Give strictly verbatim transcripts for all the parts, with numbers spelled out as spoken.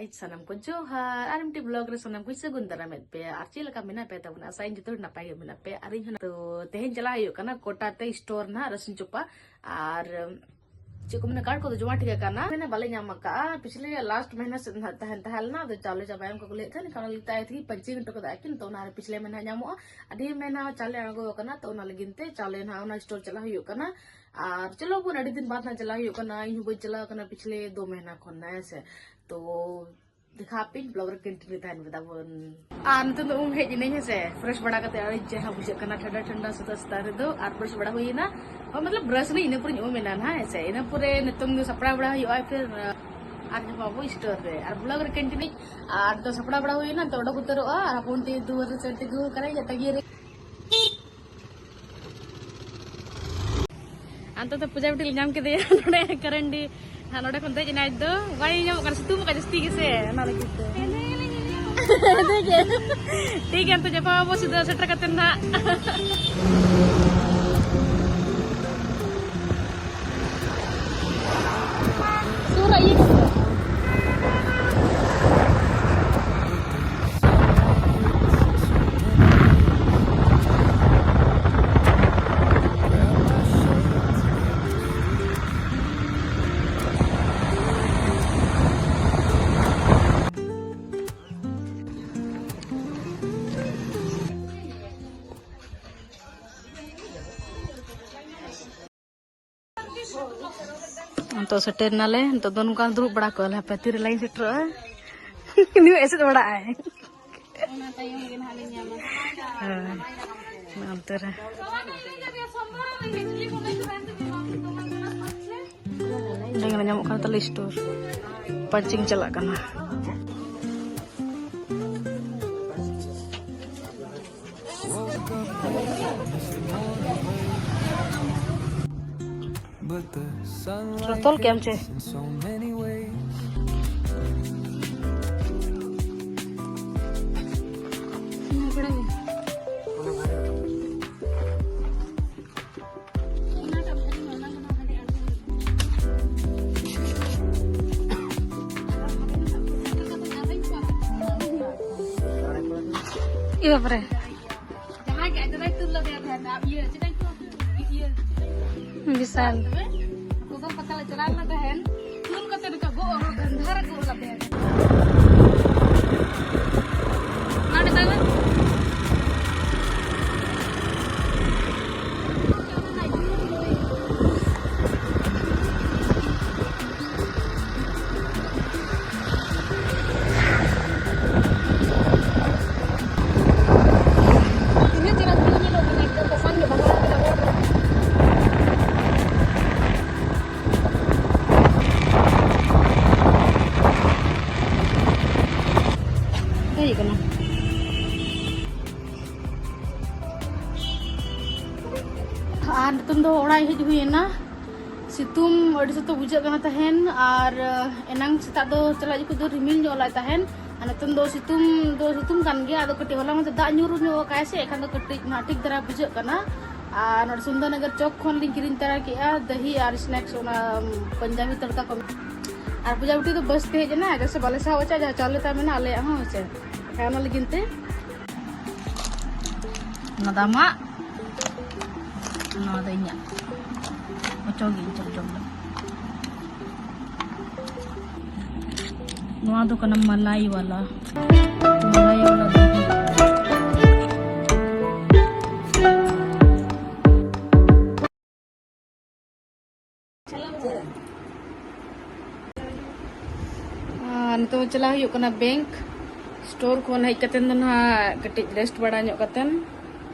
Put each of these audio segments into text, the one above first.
ᱥᱟᱱᱟᱢ ᱠᱚ ᱡᱚᱦᱟᱨ, ᱟᱨ ᱢᱤᱫᱴᱤᱡ ᱵᱞᱚᱜ ᱨᱮ ᱥᱟᱱᱟᱢ ᱠᱚ ᱥᱟᱹᱜᱩᱱ ᱫᱟᱨᱟᱢᱮᱫ ᱯᱮᱭᱟ᱾ ᱟᱨ ᱪᱮᱫ ᱞᱮᱠᱟ ᱢᱮᱱᱟᱜ ᱯᱮ ᱛᱟᱵᱚᱱᱟ? ᱟᱥᱟᱭᱟᱹᱧ ᱡᱚᱛᱚ ᱦᱚᱲ ᱱᱟᱯᱟᱭ ᱜᱮ ᱢᱮᱱᱟᱜ ᱯᱮᱭᱟ᱾ ᱟᱨ ᱤᱧ ᱦᱚᱸ ᱛᱚ ᱛᱮᱦᱮᱧ ᱪᱟᱞᱟᱜ ᱦᱩᱭᱩᱜ ᱠᱟᱱᱟ ᱠᱚᱴᱟ ᱛᱮ ᱥᱴᱳᱨ ᱱᱟᱦᱟᱜ ᱨᱟᱹᱥᱩᱱ ᱪᱚᱯᱟ᱾ ᱟᱨ ᱪᱮᱫ ᱠᱚ ᱢᱮᱱᱟ, ᱠᱟᱨᱰ ᱠᱚᱫᱚ ᱡᱚᱢᱟ ᱴᱷᱤᱠ ᱟᱠᱟᱱᱟ, ᱢᱮᱱᱟ ᱵᱟᱞᱮ ᱧᱟᱢ ᱟᱠᱟᱫᱼᱟ᱾ ᱯᱤᱪᱷᱞᱮ ᱞᱟᱥᱴ ᱢᱟᱦᱤᱱᱟ ᱥᱮᱫ ᱱᱟᱦᱟᱜ ᱛᱟᱦᱮᱱ ᱛᱟᱦᱮᱸ ᱞᱮᱱᱟ, ᱟᱫᱚ ᱪᱟᱣᱞᱮ ᱪᱟᱵᱟᱭᱮᱱ ᱚᱱᱠᱟ ᱠᱚ ᱞᱟᱹᱭᱮᱫ ᱛᱟᱦᱮᱸ, ᱮᱱᱠᱷᱟᱱ ᱚᱱᱟ ᱞᱟᱹᱜᱤᱫ ᱛᱮ ᱟᱭ ᱛᱮᱜᱮ ᱯᱟᱧᱪᱤ ᱜᱷᱚᱱᱴᱟ ᱠᱚᱫᱚ ᱟᱹᱠᱤᱱ ᱛᱚ ᱚᱱᱟ ᱨᱮ ᱯᱤᱪᱷᱞᱮ ᱢᱟᱦᱤᱱᱟ ᱧᱟᱢᱚᱜᱼᱟ᱾ ᱟᱹᱰᱤ ᱢᱟᱦᱤᱱᱟ ᱪᱟᱣᱞᱮ ᱟᱬᱜᱚ ᱟᱠᱟᱱᱟ, ᱛᱚ ᱚᱱᱟ ᱞᱟᱹᱜᱤᱫ ᱛᱮ ᱪᱟᱣᱞᱮ ᱱᱟᱦᱟᱜ ᱚᱱᱟ ᱥᱴᱳᱨ ᱪᱟᱞᱟᱜ ᱦᱩᱭᱩᱜ ᱠᱟᱱᱟ᱾ ᱟᱨ ᱪᱚᱞᱚ ᱵᱚᱱ, ᱟᱹᱰᱤ ᱫᱤᱱ ᱵᱟᱫ ᱱᱟᱦᱟᱜ ᱪᱟᱞᱟᱜ ᱦᱩᱭᱩᱜ ᱠᱟᱱᱟ, ᱤᱧ ᱦᱚᱸ ᱵᱟᱹᱧ ᱪᱟᱞᱟᱣ ᱟᱠᱟᱱᱟ ᱯᱤᱪᱷᱞᱮ ᱫᱩ ᱢᱟᱦᱤᱱᱟ ᱠᱷᱚᱱ ᱱᱟ, ᱦᱮᱸ ᱥᱮ᱾ ᱛᱚ ᱫᱮᱠᱷᱟᱣ ᱟᱯᱮᱧ ᱵᱞᱚᱜ ᱨᱮ, ᱠᱚᱱᱴᱤᱱᱤᱭᱩ ᱛᱟᱦᱮᱱ ᱯᱮ ᱛᱟᱵᱚᱱ᱾ ᱟᱨ ᱱᱤᱛᱚᱜ ᱫᱚ ᱩᱢ ᱦᱮᱡ ᱮᱱᱟᱹᱧ, ᱦᱮᱸ ᱥᱮ, ᱯᱷᱨᱮᱥ ᱵᱟᱲᱟ ᱠᱟᱛᱮ ᱟᱹᱰᱤ ᱪᱮᱦᱨᱟ ᱵᱩᱡᱷᱟᱹᱜ ᱠᱟᱱᱟ ᱴᱷᱟᱱᱰᱟ ᱴᱷᱟᱱᱰᱟ ᱥᱮᱛᱟᱜ ᱥᱮᱛᱟᱜ ᱨᱮᱫᱚ᱾ ᱟᱨ ᱵᱨᱟᱥ ᱵᱟᱲᱟ ᱦᱩᱭᱮᱱᱟ, ᱚ, ᱢᱚᱛᱞᱚᱵ ᱵᱨᱟᱥ ᱱᱟᱹᱧ, ᱤᱱᱟᱹ ᱯᱚᱨᱮᱧ ᱩᱢ ᱮᱱᱟ ᱱᱟᱦᱟᱜ, ᱦᱮᱸ ᱥᱮ᱾ ᱤᱱᱟᱹ ᱯᱚᱨᱮ ᱱᱤᱛᱚᱝ ᱫᱚ ᱥᱟᱯᱲᱟᱣ ᱵᱟᱲᱟ ᱦᱩᱭᱩᱜᱼᱟ ᱯᱷᱤᱨ, ᱟᱨ ᱧᱟᱯᱟᱢ ᱟᱵᱚ ᱥᱴᱳᱨ ᱨᱮ᱾ ᱟᱨ ᱵᱞᱚᱜ ᱨᱮ ᱠᱚᱱᱴᱤᱱᱤᱭᱩ, ᱟᱨ ᱱᱤᱛᱚᱜ ᱥᱟᱯᱲᱟᱣ ᱵᱟᱲᱟ ᱦᱩᱭᱮᱱᱟ, ᱱᱤᱛᱚᱜ ᱚᱰᱚᱠ ᱩᱛᱟᱹᱨᱚᱜᱼᱟ᱾ ᱟᱨ ᱦᱚᱯᱚᱱ ᱛᱮ ᱫᱩᱣᱟᱹᱨ ᱨᱮ ᱥᱮᱱ ᱛᱤᱸᱜᱩ ᱟᱠᱟᱱᱟᱭ, ᱤᱧᱟᱹᱜ ᱛᱟᱺᱜᱤ ᱨᱮ᱾ ᱟᱱᱛᱚ ᱛᱚ ᱯᱩᱡᱟ ᱵᱤᱴᱤ ᱞᱮ ᱧᱟᱢ ᱠᱮᱫᱮᱭᱟ ᱱᱚᱰᱮ ᱠᱟᱨᱟᱱᱰᱤ᱾ ᱦᱟᱸ, ᱱᱚᱰᱮ ᱠᱷᱚᱱ ᱫᱮᱡ ᱮᱱᱟᱭ ᱟᱡ ᱫᱚ᱾ ᱵᱟᱭ ᱧᱟᱢᱚᱜ ᱠᱟᱱᱟ, ᱥᱤᱛᱩᱝ ᱠᱟᱜ ᱡᱟᱹᱥᱛᱤ ᱜᱮᱥᱮ, ᱚᱱᱟ ᱞᱟᱹᱜᱤᱫ ᱛᱮ᱾ ᱴᱷᱤᱠ ᱜᱮᱭᱟ, ᱴᱷᱤᱠ ᱜᱮᱭᱟ, ᱱᱤᱛᱚᱜ ᱧᱟᱯᱟᱢ ᱟᱵᱚ ᱥᱤᱫᱷᱟᱹ ᱥᱮᱴᱮᱨ ᱠᱟᱛᱮ ᱱᱟᱦᱟᱜ᱾ ᱥᱩᱨ ᱨᱮ ᱤᱭᱟᱹ ᱠᱟᱛᱮ᱾ ᱱᱤᱛᱚᱜ ᱥᱮᱴᱮᱨ ᱱᱟᱞᱮ, ᱱᱤᱛᱚᱜ ᱫᱚ ᱱᱚᱝᱠᱟ ᱫᱩᱲᱩᱵ ᱵᱟᱲᱟ ᱠᱚᱜᱼᱟ ᱞᱮ, ᱦᱟᱯᱮ ᱛᱤᱨᱮ ᱞᱟᱭᱤᱱ ᱥᱮᱴᱮᱨᱚᱜᱼᱟ᱾ ᱱᱩᱭ ᱮᱥᱮᱫ ᱵᱟᱲᱟᱜᱼᱟᱭ᱾ ᱚᱱᱟ ᱛᱟᱭᱚᱢ ᱜᱮ ᱱᱟᱦᱟᱜ ᱞᱮ ᱧᱟᱢᱟ᱾ ᱦᱳᱭ, ᱚᱱᱛᱮ ᱨᱮ᱾ ᱚᱸᱰᱮ ᱜᱮ ᱧᱟᱢᱚᱜ ᱠᱟᱱᱟ ᱛᱟᱞᱮ ᱥᱴᱳᱨ᱾ ᱯᱟᱧᱪᱤᱝ ᱪᱟᱞᱟᱜ ᱠᱟᱱᱟ᱾ ᱛᱚᱞ ᱠᱮᱜ ᱟᱢ ᱪᱮ? ᱮ ᱵᱟᱵᱨᱮ᱾ ᱡᱟᱦᱟᱸᱭ ᱜᱮ ᱟᱡ ᱫᱟᱫᱟᱭ ᱛᱩᱞ ᱞᱮᱫᱮᱭᱟ ᱛᱟᱦᱮᱸᱫ, ᱟᱨ ᱤᱭᱟᱹ, ᱪᱮᱫ ᱤᱧ ᱛᱩᱞ ᱞᱮᱫᱮᱭᱟ? ᱤᱭᱟᱹ, ᱪᱮᱫ ᱤᱧ ᱛᱩᱞ ᱞᱮᱫᱮᱭᱟ? ᱵᱤᱥᱟᱞ᱾ ᱛᱚᱵᱮ ᱜᱚᱜᱚ ᱯᱟᱛᱟ ᱞᱮ ᱪᱟᱞᱟᱣ ᱞᱮᱱᱟ ᱛᱟᱦᱮᱸᱫ, ᱛᱩᱞ ᱠᱟᱛᱮ ᱱᱚᱝᱠᱟ ᱜᱚᱜ ᱦᱚᱨ ᱜᱟᱱᱫᱷᱟᱨ ᱜᱚᱜ ᱞᱮᱫᱮᱭᱟ᱾ ᱱᱚᱰᱮ ᱛᱟᱭ ᱢᱮ᱾ ᱛᱤᱱᱟᱹᱜ ᱪᱮᱦᱨᱟ view ᱧᱮᱞᱚᱜ ᱠᱟᱱᱟ, ᱮᱠᱫᱚᱢ ᱫᱟᱸᱥᱟᱭ ᱜᱮ ᱵᱟᱦᱟ ᱠᱟᱱᱟ ᱵᱚᱱ᱾ ᱦᱮᱡ ᱠᱟᱱᱟ᱾ ᱟᱨ ᱱᱤᱛᱚᱝ ᱫᱚ ᱚᱲᱟᱜ ᱦᱮᱡ ᱦᱩᱭ ᱮᱱᱟ᱾ ᱥᱤᱛᱩᱝ ᱟᱹᱰᱤ ᱥᱚᱠᱛᱚ ᱵᱩᱡᱷᱟᱹᱜ ᱠᱟᱱᱟ ᱛᱟᱦᱮᱱ, ᱟᱨ ᱮᱱᱟᱝ ᱥᱮᱛᱟᱜ ᱫᱚ ᱪᱟᱞᱟᱜ ᱡᱚᱠᱷᱚᱡ ᱫᱚ ᱨᱤᱢᱤᱞ ᱧᱚᱜ ᱞᱮᱫ ᱛᱟᱦᱮᱱ, ᱟᱨ ᱱᱤᱛᱚᱝ ᱫᱚ ᱥᱤᱛᱩᱝ ᱫᱚ ᱥᱤᱛᱩᱝ ᱠᱟᱱ ᱜᱮᱭᱟ᱾ ᱟᱫᱚ ᱠᱟᱹᱴᱤᱡ ᱦᱚᱞᱟ ᱢᱟᱫᱷᱮᱨ ᱫᱟᱜ ᱧᱩᱨᱩ ᱧᱚᱜ ᱟᱠᱟᱫᱟᱭ ᱥᱮ, ᱮᱱᱠᱷᱟᱱ ᱫᱚ ᱠᱟᱹᱴᱤᱡ ᱱᱟᱦᱟᱜ ᱴᱷᱤᱠ ᱫᱷᱟᱨᱟ ᱵᱩᱡᱷᱟᱹᱜ ᱠᱟᱱᱟ᱾ ᱟᱨ ᱱᱚᱰᱮ ᱥᱩᱱᱫᱚᱨᱱᱚᱜᱚᱨ ᱪᱚᱠ ᱠᱷᱚᱱ ᱞᱤᱧ ᱠᱤᱨᱤᱧ ᱛᱟᱨᱟ ᱠᱮᱜᱼᱟ ᱫᱟᱹᱦᱤ ᱟᱨ snacks, ᱚᱱᱟ ᱯᱚᱧᱡᱟᱵᱤ ᱛᱚᱲᱠᱟ ᱠᱚ᱾ ᱟᱨ ᱯᱚᱧᱡᱟᱵᱤ ᱨᱩᱴᱤ ᱫᱚ ᱵᱟᱥ ᱛᱮ ᱦᱮᱡ ᱮᱱᱟ, ᱡᱮᱭᱥᱮ ᱵᱟᱞᱮ ᱥᱟᱦᱟᱣ ᱦᱚᱪᱚᱜᱼᱟ, ᱡᱟᱦᱟᱸ ᱪᱟᱣᱞᱮ ᱛᱟᱭ ᱢᱮᱱᱟᱜᱼᱟ ᱟᱞᱮᱭᱟᱜ ᱦᱚᱸ, ᱦᱮᱸ ᱥᱮ᱾ ᱮᱱᱠᱷᱟᱱ ᱚᱱᱟ ᱞᱟᱹᱜᱤᱫ ᱛᱮ ᱱᱚᱣᱟ ᱫᱚ ᱤᱧᱟᱹᱜ᱾ ᱚᱪᱚᱜ ᱜᱤᱧ ᱪᱚᱞ ᱪᱚᱞ ᱫᱚ᱾ ᱱᱚᱣᱟ ᱫᱚ ᱠᱟᱱᱟ ᱢᱟᱞᱟᱭ ᱣᱟᱞᱟ᱾ ᱢᱟᱞᱟᱭ ᱣᱟᱞᱟ ᱫᱚ᱾ ᱟᱨ ᱱᱤᱛᱚᱜ ᱪᱟᱞᱟᱣ ᱦᱩᱭᱩᱜ ᱠᱟᱱᱟ bank᱾ Store ᱠᱷᱚᱱ ᱦᱮᱡ ᱠᱟᱛᱮ ᱫᱚ ᱱᱟᱦᱟᱜ ᱠᱟᱹᱴᱤᱡ rest ᱵᱟᱲᱟ ᱧᱚᱜ ᱠᱟᱛᱮ,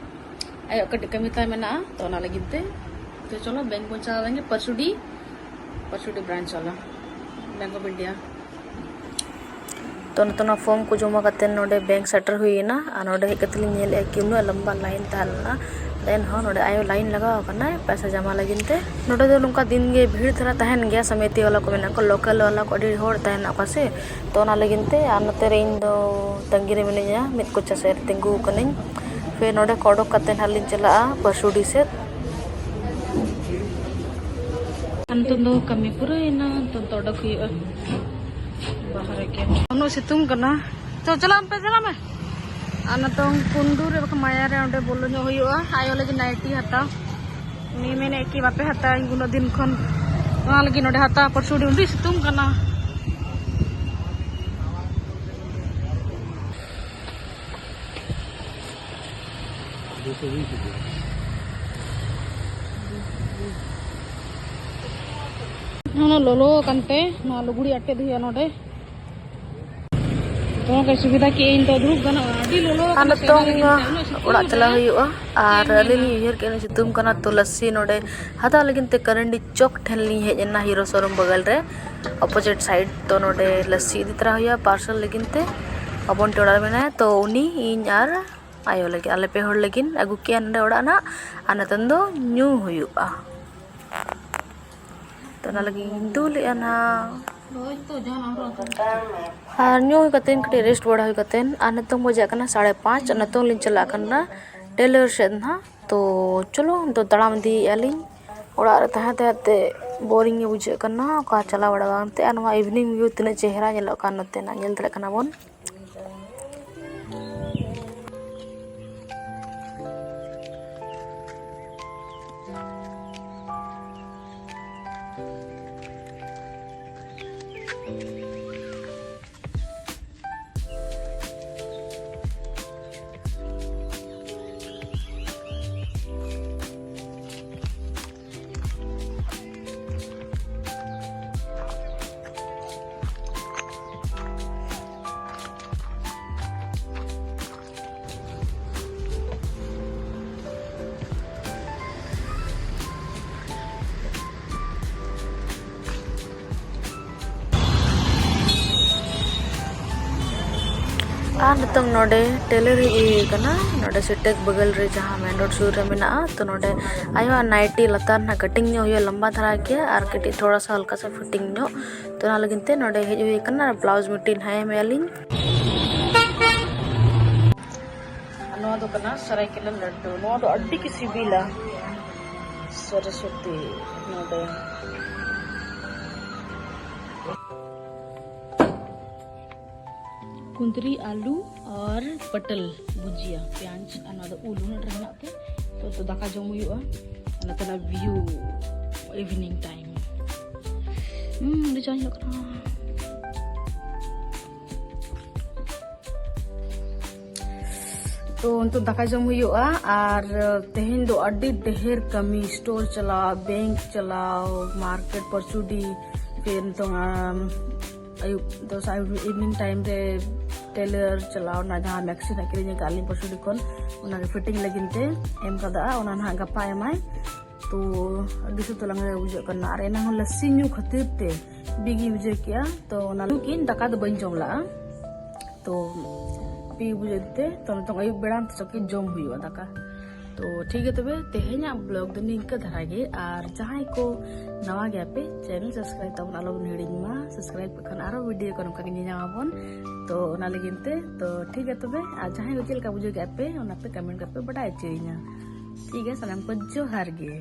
ᱟᱭᱟᱜ ᱠᱟᱹᱴᱤᱡ ᱠᱟᱹᱢᱤ ᱛᱟᱭ ᱢᱮᱱᱟᱜᱼᱟ, ᱛᱚ ᱚᱱᱟ ᱞᱟᱹᱜᱤᱫ ᱛᱮ᱾ ᱛᱚ ᱪᱚᱞᱚ, bank ᱵᱚᱱ ᱪᱟᱞᱟᱣ ᱞᱮᱱ ᱜᱮ, ᱯᱟᱨᱥᱩᱰᱤ, ᱯᱟᱨᱥᱩᱰᱤ branch ᱪᱟᱞᱟᱣ, Bank of India᱾ ᱛᱚ ᱱᱤᱛᱚᱜ ᱱᱚᱣᱟ form ᱠᱚ ᱡᱚᱢᱟ ᱠᱟᱛᱮ ᱱᱚᱰᱮ bank ᱥᱮᱴᱮᱨ ᱦᱩᱭ ᱮᱱᱟ, ᱟᱨ ᱱᱚᱰᱮ ᱦᱮᱡ ᱠᱟᱛᱮ ᱞᱤᱧ ᱧᱮᱞᱮᱫᱼᱟ ᱠᱤ ᱩᱱᱟᱹᱜ ᱞᱟᱢᱵᱟ line ᱛᱟᱦᱮᱸ ᱞᱮᱱᱟ᱾ ᱮᱱᱦᱚᱸ ᱱᱚᱰᱮ ᱟᱭᱳ line ᱞᱟᱜᱟᱣ ᱟᱠᱟᱱᱟᱭ ᱯᱚᱭᱥᱟ ᱡᱚᱢᱟ ᱞᱟᱹᱜᱤᱫ ᱛᱮ᱾ ᱱᱚᱰᱮ ᱫᱚ ᱱᱚᱝᱠᱟ ᱫᱤᱱ ᱜᱮ ᱵᱷᱤᱲ ᱫᱷᱟᱨᱟ ᱛᱟᱦᱮᱱ ᱜᱮᱭᱟ, ᱥᱚᱢᱤᱛᱤ ᱣᱟᱞᱟ ᱠᱚ ᱢᱮᱱᱟᱜ ᱠᱚᱣᱟ, local ᱣᱟᱞᱟ ᱠᱚ, ᱟᱹᱰᱤ ᱦᱚᱲ ᱛᱟᱦᱮᱱ ᱠᱚᱣᱟ ᱥᱮ, ᱛᱚ ᱚᱱᱟ ᱞᱟᱹᱜᱤᱫ ᱛᱮ᱾ ᱟᱨ ᱱᱚᱛᱮ ᱨᱮ ᱤᱧ ᱫᱚ ᱛᱟᱺᱜᱤ ᱨᱮ ᱢᱤᱱᱟᱹᱧᱟ, ᱢᱤᱫ ᱠᱚᱪᱟ ᱥᱮᱫ ᱨᱮ ᱛᱤᱸᱜᱩ ᱟᱠᱟᱱᱟᱹᱧ᱾ ᱯᱷᱤᱨ ᱱᱚᱰᱮ ᱠᱷᱚᱱ ᱚᱰᱚᱠ ᱠᱟᱛᱮ ᱱᱟᱦᱟᱜ ᱞᱤᱧ ᱪᱟᱞᱟᱜᱼᱟ ᱯᱟᱹᱨᱥᱩᱰᱤ ᱥᱮᱫ᱾ ᱱᱤᱛᱚᱜ ᱫᱚ ᱠᱟᱹᱢᱤ ᱯᱩᱨᱟᱹᱣᱮᱱᱟ, ᱱᱤᱛᱚᱜ ᱫᱚ ᱚᱰᱚᱠ ᱦᱩᱭᱩᱜᱼᱟ ᱵᱟᱦᱨᱮ ᱜᱮ᱾ ᱩᱱᱟᱹᱜ ᱥᱤᱛᱩᱝ ᱠᱟᱱᱟ᱾ ᱛᱚ ᱪᱟᱞᱟᱜ ᱢᱮ, ᱪᱟᱞᱟᱜ ᱢᱮ᱾ ᱟᱨ ᱱᱤᱛᱚᱝ ᱠᱩᱱᱰᱩ ᱨᱮ ᱵᱟᱠᱷᱟᱱ ᱢᱟᱭᱟ ᱨᱮ ᱚᱸᱰᱮ ᱵᱚᱞᱚ ᱧᱚᱜ ᱦᱩᱭᱩᱜᱼᱟ, ᱟᱭᱳ ᱞᱟᱹᱜᱤᱫ ᱱᱟᱭᱴᱤ ᱦᱟᱛᱟᱣ᱾ ᱩᱱᱤ ᱢᱮᱱᱮᱫ ᱠᱤ ᱵᱟᱯᱮ ᱦᱟᱛᱟᱣᱟ, ᱤᱧ ᱩᱱᱟᱹᱜ ᱫᱤᱱ ᱠᱷᱚᱱ ᱚᱱᱟ ᱞᱟᱹᱜᱤᱫ ᱱᱚᱰᱮ ᱦᱟᱛᱟᱣ ᱯᱚᱨᱥᱩ ᱟᱹᱰᱤ ᱥᱤᱛᱩᱝ ᱠᱟᱱᱟ᱾ ᱩᱱᱟᱹᱜ ᱞᱚᱞᱚ ᱠᱟᱱᱛᱮ ᱱᱚᱣᱟ ᱞᱩᱜᱽᱲᱤ ᱟᱴᱮᱫ ᱦᱩᱭᱩᱜᱼᱟ ᱱᱚᱰᱮ᱾ ᱫᱚᱢᱮ ᱠᱚ ᱥᱩᱵᱤᱫᱷᱟ ᱠᱮᱜᱼᱟ, ᱤᱧ ᱫᱚ ᱫᱩᱲᱩᱵ ᱜᱟᱱᱚᱜᱼᱟ, ᱟᱹᱰᱤ ᱞᱚᱞᱚ ᱟᱨ ᱠᱟᱱᱟ ᱛᱮ, ᱚᱱᱟ ᱱᱤᱛᱚᱝ ᱞᱟᱹᱜᱤᱫ ᱛᱮ ᱩᱱᱟᱹᱜ ᱥᱤᱛᱩᱝ ᱚᱲᱟᱜ ᱨᱮ ᱪᱟᱞᱟᱣ ᱦᱩᱭᱩᱜᱼᱟ᱾ ᱟᱨ ᱪᱮᱫ ᱮᱢ ᱟᱹᱞᱤᱧ ᱞᱤᱧ ᱢᱮᱱᱟ? ᱩᱭᱦᱟᱹᱨ ᱠᱮᱫᱼᱟ, ᱥᱤᱛᱩᱝ ᱠᱟᱱᱟ, ᱛᱚ ᱞᱟᱹᱥᱥᱤ ᱱᱚᱰᱮ ᱦᱟᱛᱟᱣ ᱞᱟᱹᱜᱤᱫ ᱛᱮ ᱠᱟᱨᱟᱱᱰᱤ ᱪᱚᱠ ᱴᱷᱮᱱ ᱞᱤᱧ ᱦᱮᱡ ᱮᱱᱟ, ᱦᱤᱨᱳ ᱥᱳᱨᱩᱢ ᱵᱟᱜᱟᱞ ᱨᱮ, ᱚᱯᱳᱡᱤᱴ ᱥᱟᱭᱤᱰ᱾ ᱛᱚ ᱱᱚᱰᱮ ᱞᱟᱹᱥᱥᱤ ᱤᱫᱤ ᱛᱚᱨᱟ ᱦᱩᱭᱩᱜᱼᱟ, ᱯᱟᱨᱥᱮᱞ ᱞᱟᱹᱜᱤᱫ ᱛᱮ᱾ ᱟᱵᱚᱱ ᱴᱚᱲᱟ ᱨᱮ ᱢᱮᱱᱟᱭᱟ, ᱛᱚ ᱩᱱᱤ, ᱤᱧ ᱟᱨ ᱟᱭᱳ ᱞᱟᱹᱜᱤᱫ, ᱟᱞᱮ ᱯᱮ ᱦᱚᱲ ᱞᱟᱹᱜᱤᱫ ᱟᱹᱜᱩ ᱠᱮᱜᱼᱟ ᱱᱚᱰᱮ ᱚᱲᱟᱜ ᱱᱟᱜ᱾ ᱟᱨ ᱱᱤᱛᱚᱝ ᱫᱚ ᱧᱩ ᱦᱩᱭᱩᱜᱼᱟ᱾ ᱛᱚ ᱚᱱᱟ ᱞᱟᱹᱜᱤᱫ ᱤᱧ ᱫᱩᱞᱮᱜᱼᱟ ᱱᱟᱦᱟᱜ᱾ ᱟᱨ ᱧᱩ ᱦᱩᱭ ᱠᱟᱛᱮᱫ ᱠᱟᱹᱴᱤᱡ ᱨᱮᱥᱴ ᱵᱟᱲᱟ ᱦᱩᱭ ᱠᱟᱛᱮᱫ, ᱟᱨ ᱱᱤᱛᱚᱝ ᱵᱟᱡᱟᱜ ᱠᱟᱱᱟ ᱥᱟᱲᱮ ᱯᱟᱸᱪ᱾ ᱟᱨ ᱱᱤᱛᱚᱝ ᱞᱤᱧ ᱪᱟᱞᱟᱜ ᱠᱟᱱᱟ ᱴᱮᱞᱟᱨ ᱥᱮᱫ ᱱᱟᱦᱟᱜ᱾ ᱛᱚ ᱪᱚᱞᱚ, ᱱᱤᱛᱚᱜ ᱛᱟᱲᱟᱢ ᱤᱫᱤᱭᱮᱫᱼᱟ ᱞᱤᱧ᱾ ᱚᱲᱟᱜ ᱨᱮ ᱛᱟᱦᱮᱸ ᱛᱟᱦᱮᱸ ᱛᱮ ᱵᱳᱨᱤᱝ ᱜᱮ ᱵᱩᱡᱷᱟᱹᱜ ᱠᱟᱱᱟ, ᱚᱠᱟ ᱪᱟᱞᱟᱣ ᱵᱟᱲᱟ ᱵᱟᱝᱛᱮ᱾ ᱟᱨ ᱱᱚᱣᱟ ᱤᱵᱷᱤᱱᱤᱝ ᱵᱷᱤᱭᱩ ᱛᱤᱱᱟᱹᱜ ᱪᱮᱦᱨᱟ ᱧᱮᱞᱚᱜ ᱠᱟᱱ ᱱᱚᱛᱮᱱᱟᱜ, ᱧᱮᱞ ᱫᱟᱲᱮᱭᱟᱜ ᱠᱟᱱᱟ ᱵᱚᱱ᱾ ᱟᱨ ᱱᱤᱛᱚᱝ ᱱᱚᱰᱮ ᱴᱮᱞᱟᱨ ᱦᱮᱡ ᱦᱩᱭ ᱟᱠᱟᱱᱟ, ᱱᱚᱰᱮ ᱥᱤᱴᱮᱠ ᱵᱟᱜᱟᱞ ᱨᱮ ᱡᱟᱦᱟᱸ ᱢᱮᱱ ᱨᱳᱰ ᱥᱩᱨ ᱨᱮ ᱢᱮᱱᱟᱜᱼᱟ᱾ ᱛᱚ ᱱᱚᱰᱮ ᱟᱭᱳᱣᱟᱜ ᱱᱟᱭᱴᱤ ᱞᱟᱛᱟᱨ ᱱᱟᱦᱟᱜ ᱠᱟᱴᱤᱝ ᱧᱚᱜ ᱦᱩᱭᱩᱜᱼᱟ, ᱞᱟᱢᱵᱟ ᱫᱷᱟᱨᱟ ᱜᱮᱭᱟ ᱟᱨ ᱠᱟᱹᱴᱤᱡ ᱛᱷᱚᱲᱟ ᱥᱟ ᱦᱟᱞᱠᱟ ᱥᱟ ᱯᱷᱤᱴᱤᱝ ᱧᱚᱜ᱾ ᱛᱚ ᱚᱱᱟ ᱞᱟᱹᱜᱤᱫ ᱛᱮ ᱱᱚᱰᱮ ᱦᱮᱡ ᱦᱩᱭ ᱟᱠᱟᱱᱟ, ᱵᱞᱟᱣᱩᱡᱽ ᱢᱤᱫᱴᱤᱡ ᱱᱟᱦᱟᱜ ᱮᱢᱮᱜᱼᱟ ᱞᱤᱧ᱾ ᱱᱚᱣᱟ ᱫᱚ ᱠᱟᱱᱟ ᱥᱟᱨᱟᱭᱠᱮᱞᱟ ᱞᱟᱹᱰᱩ᱾ ᱱᱚᱣᱟ ᱫᱚ ᱟᱹᱰᱤ ᱜᱮ ᱥᱤᱵᱤᱞᱟ᱾ ᱥᱚᱨᱚᱥᱚᱛᱤ ᱱᱚᱰᱮ᱾ ᱠᱩᱸᱫᱽᱨᱤ, ᱟᱹᱞᱩ ᱟᱨ ᱯᱚᱴᱚᱞ ᱵᱷᱩᱡᱤᱭᱟ, ᱯᱮᱸᱭᱟᱡᱽ ᱟᱨ ᱱᱚᱣᱟ ᱫᱚ ᱩᱞ ᱩᱱᱟᱹᱜ ᱰᱷᱮᱨ ᱢᱮᱱᱟᱜ ᱛᱮ᱾ ᱛᱚ, ᱛᱚ ᱫᱟᱠᱟ ᱡᱚᱢ ᱦᱩᱭᱩᱜᱼᱟ᱾ ᱱᱚᱛᱮᱱᱟᱜ view evening time᱾ ᱦᱩᱸ, ᱟᱹᱰᱤ ᱪᱮᱦᱨᱟ ᱧᱮᱞᱚᱜ ᱠᱟᱱᱟ᱾ ᱛᱚ, ᱱᱤᱛᱚᱜ ᱫᱟᱠᱟ ᱡᱚᱢ ᱦᱩᱭᱩᱜᱼᱟ᱾ ᱟᱨ ᱛᱮᱦᱮᱧ ᱫᱚ ᱟᱹᱰᱤ ᱰᱷᱮᱨ ᱠᱟᱹᱢᱤ, store ᱪᱟᱞᱟᱣ, bank ᱪᱟᱞᱟᱣ, market ᱯᱚᱨᱪᱩᱰᱤ, ᱯᱷᱤᱨ ᱱᱤᱛᱚᱝ, ᱟᱢ, ᱟᱹᱭᱩᱵ ᱫᱚ ᱥᱟ-, evening time ᱨᱮ tailor ᱪᱟᱞᱟᱣ ᱨᱮᱱᱟᱜ, ᱡᱟᱦᱟᱸ maxi ᱱᱟᱜ ᱠᱤᱨᱤᱧ ᱟᱠᱟᱫ ᱞᱤᱧ ᱯᱚᱨᱪᱩᱰᱤ ᱠᱷᱚᱱ, ᱚᱱᱟᱜᱮ fitting ᱞᱟᱹᱜᱤᱫ ᱛᱮ ᱮᱢ ᱠᱟᱫᱟ, ᱚᱱᱟ ᱱᱟᱦᱟᱜ ᱜᱟᱯᱟ ᱮᱢᱟᱭ᱾ ᱛᱚ ᱟᱹᱰᱤ ᱥᱚᱠᱛᱚ ᱞᱟᱸᱜᱟ ᱜᱮ ᱵᱩᱡᱷᱟᱹᱜ ᱠᱟᱱᱟ᱾ ᱟᱨ ᱮᱱᱟᱝ ᱦᱚᱸ ᱞᱟᱹᱥᱥᱤ ᱧᱩ ᱠᱷᱟᱹᱛᱤᱨ ᱛᱮ ᱵᱤᱜᱤᱧ ᱵᱩᱡᱷᱟᱹᱣ ᱠᱮᱜᱼᱟ᱾ ᱛᱚ ᱚᱱᱟ ᱞᱟᱹᱜᱤᱫ ᱫᱟᱠᱟ ᱫᱚ ᱵᱟᱹᱧ ᱡᱚᱢ ᱞᱟᱜᱼᱟ᱾ ᱛᱚ ᱵᱤ ᱵᱩᱡᱷᱟᱹᱣ ᱛᱮ ᱛᱚ ᱱᱤᱛᱚᱝ ᱟᱹᱭᱩᱵ ᱵᱮᱲᱟ ᱛᱮ ᱪᱚᱠᱤ ᱡᱚᱢ ᱦᱩᱭᱩᱜᱼᱟ ᱫᱟᱠᱟ᱾ ᱛᱚ ᱴᱷᱤᱠ ᱜᱮᱭᱟ, ᱛᱚᱵᱮ ᱛᱮᱦᱮᱧᱟᱜ vlog ᱫᱚ ᱱᱤᱝᱠᱟᱹ ᱫᱷᱟᱨᱟ ᱜᱮ᱾ ᱟᱨ ᱡᱟᱦᱟᱸᱭ ᱠᱚ ᱱᱟᱣᱟ ᱜᱮᱭᱟ ᱯᱮ, channel subscribe ᱛᱟᱵᱚᱱ ᱟᱞᱚ ᱵᱚᱱ ᱦᱤᱲᱤᱧ ᱢᱟ᱾ Subscribe ᱠᱟᱜ ᱠᱷᱟᱱ ᱟᱨᱚ video ᱠᱚ ᱱᱚᱝᱠᱟ ᱜᱮ ᱧᱮᱧᱟᱢ ᱟᱵᱚᱱ᱾ ᱛᱚ ᱚᱱᱟ ᱞᱟᱹᱜᱤᱫ ᱛᱮ ᱛᱚ ᱴᱷᱤᱠ ᱜᱮᱭᱟ, ᱛᱚᱵᱮ ᱟᱨ ᱡᱟᱦᱟᱸᱭ ᱠᱚ ᱪᱮᱫ ᱞᱮᱠᱟ ᱵᱩᱡᱷᱟᱹᱣ ᱠᱮᱫᱼᱟ ᱯᱮ, ᱚᱱᱟ ᱯᱮ comment ᱠᱟᱛᱮ ᱯᱮ ᱵᱟᱰᱟᱭ ᱦᱚᱪᱚᱭᱤᱧᱟ᱾ ᱴᱷᱤᱠ ᱜᱮᱭᱟ, ᱥᱟᱱᱟᱢ ᱠᱚ ᱡᱚᱦᱟᱨ ᱜᱮ᱾